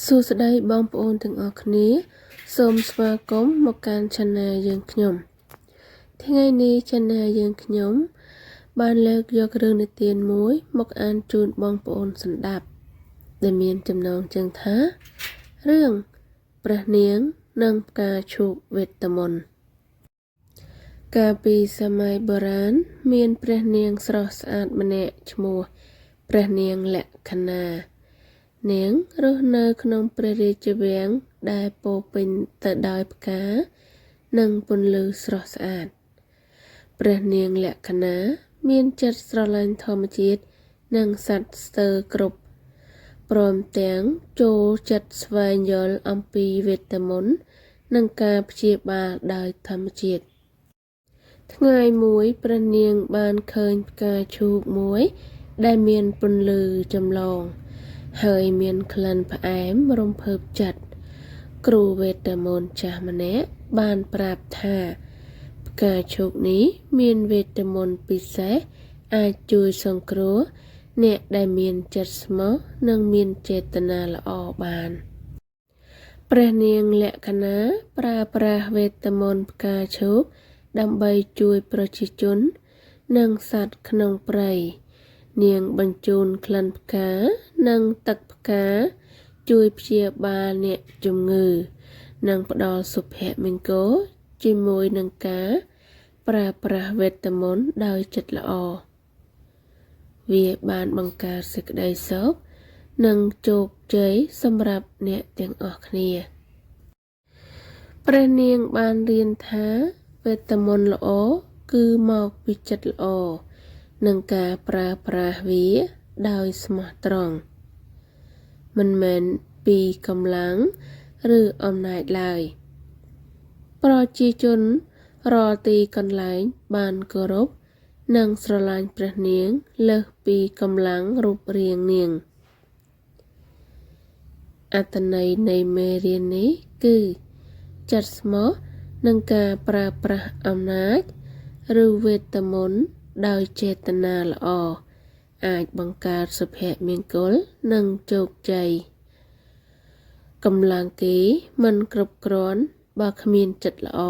សួស្តីបងប្អូនទាំងអស់គ្នា សូមស្វាគមន៍មកកាន់ Channel យើងខ្ញុំ ថ្ងៃនេះ Channel យើងខ្ញុំ បានលើកយករឿងនិទានមួយ មកអានជូនបងប្អូនស្ដាប់ ដែលមានចំណងជើងថា រឿងព្រះនាងនិងផ្កាឈូកវេទមន្តកាលពីសម័យបុរាណមានព្រះនាងស្រស់ស្អាតម្នាក់ឈ្មោះព្រះនាងលក្ខណា នាងរស់នៅក្នុងព្រះរាជវាំងដែលពោរពេញទៅដោយផ្កា និងពន្លឺស្រស់ស្អាត ព្រះនាងលក្ខណាមានចិត្តស្រឡាញ់ធម្មជាតិនិងសត្វស្ទើរគ្រប់ ព្រមទាំងចូលចិត្តស្វែងយល់អំពីវេទមន្តនិងការព្យាបាលដោយធម្មជាតិ ថ្ងៃមួយព្រះនាងបានឃើញផ្កាឈូកមួយដែលមានពន្លឺចម្លង ហើយមានក្លិនផ្អែមរំភើបចិត្ត គ្រូវេទមន្តចាស់ម្នាក់បានប្រាប់ថា ផ្កាឈូកនេះមានវេទមន្តពិសេសអាចជួយសង្គ្រោះអ្នកដែលមានចិត្តស្មោះនិងមានចេតនាល្អបាន ព្រះនាងលក្ខណាប្រើប្រាស់វេទមន្តផ្កាឈូកដើម្បីជួយប្រជាជន និងសត្វក្នុងព្រៃ នាងបញ្ជូនក្លិនផ្កានិងទឹកផ្កា ជួយព្យាបាលអ្នកជំងឺ និងផ្ដល់សុភមង្គលជាមួយនឹងការប្រើប្រាស់វេទមន្តដោយចិត្តល្អ វាបានបង្កើតសេចក្តីសុខនិងជោគជ័យសម្រាប់អ្នកទាំងអស់គ្នា ព្រះនាងបានរៀនថាវេទមន្តល្អគឺមកពីចិត្តល្អ និងការប្រើប្រាស់វាដោយស្មោះត្រង់ មិនមែនពីកម្លាំងឬអំណាចឡើយ ប្រជាជនរាល់ទីកន្លែងបានគោរពនិងស្រឡាញ់ព្រះនាងលើសពីកម្លាំងរូបរាងនាង អត្ថន័យនៃមេរៀននេះគឺ ចិត្តស្មោះនិងការប្រើប្រាស់អំណាច ឬវេទមន្តដោយចេតនាល្អ អាចបង្កើតសុភមង្គលនិងជោគជ័យ កម្លាំងគេមិនគ្រប់គ្រាន់បើគ្មានចិត្តល្អ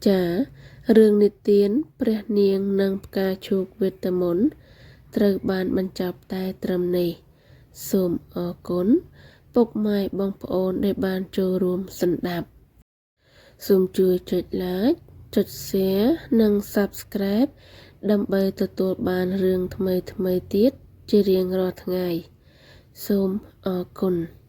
ចារឿងនិទានព្រះនាងនិងផ្កាឈូកវេទមន្តត្រូវបានបញ្ចប់តែត្រឹមនេះ សូមអរគុណពុកម៉ែបងប្អូនដែលបានចូលរួមស្ដាប់ សូមជួយចុច Like ចុច Share និង Subscribe ដើម្បីទទួលបានរឿងថ្មីៗទៀតជារៀងរាល់ថ្ងៃ សូមអរគុណ។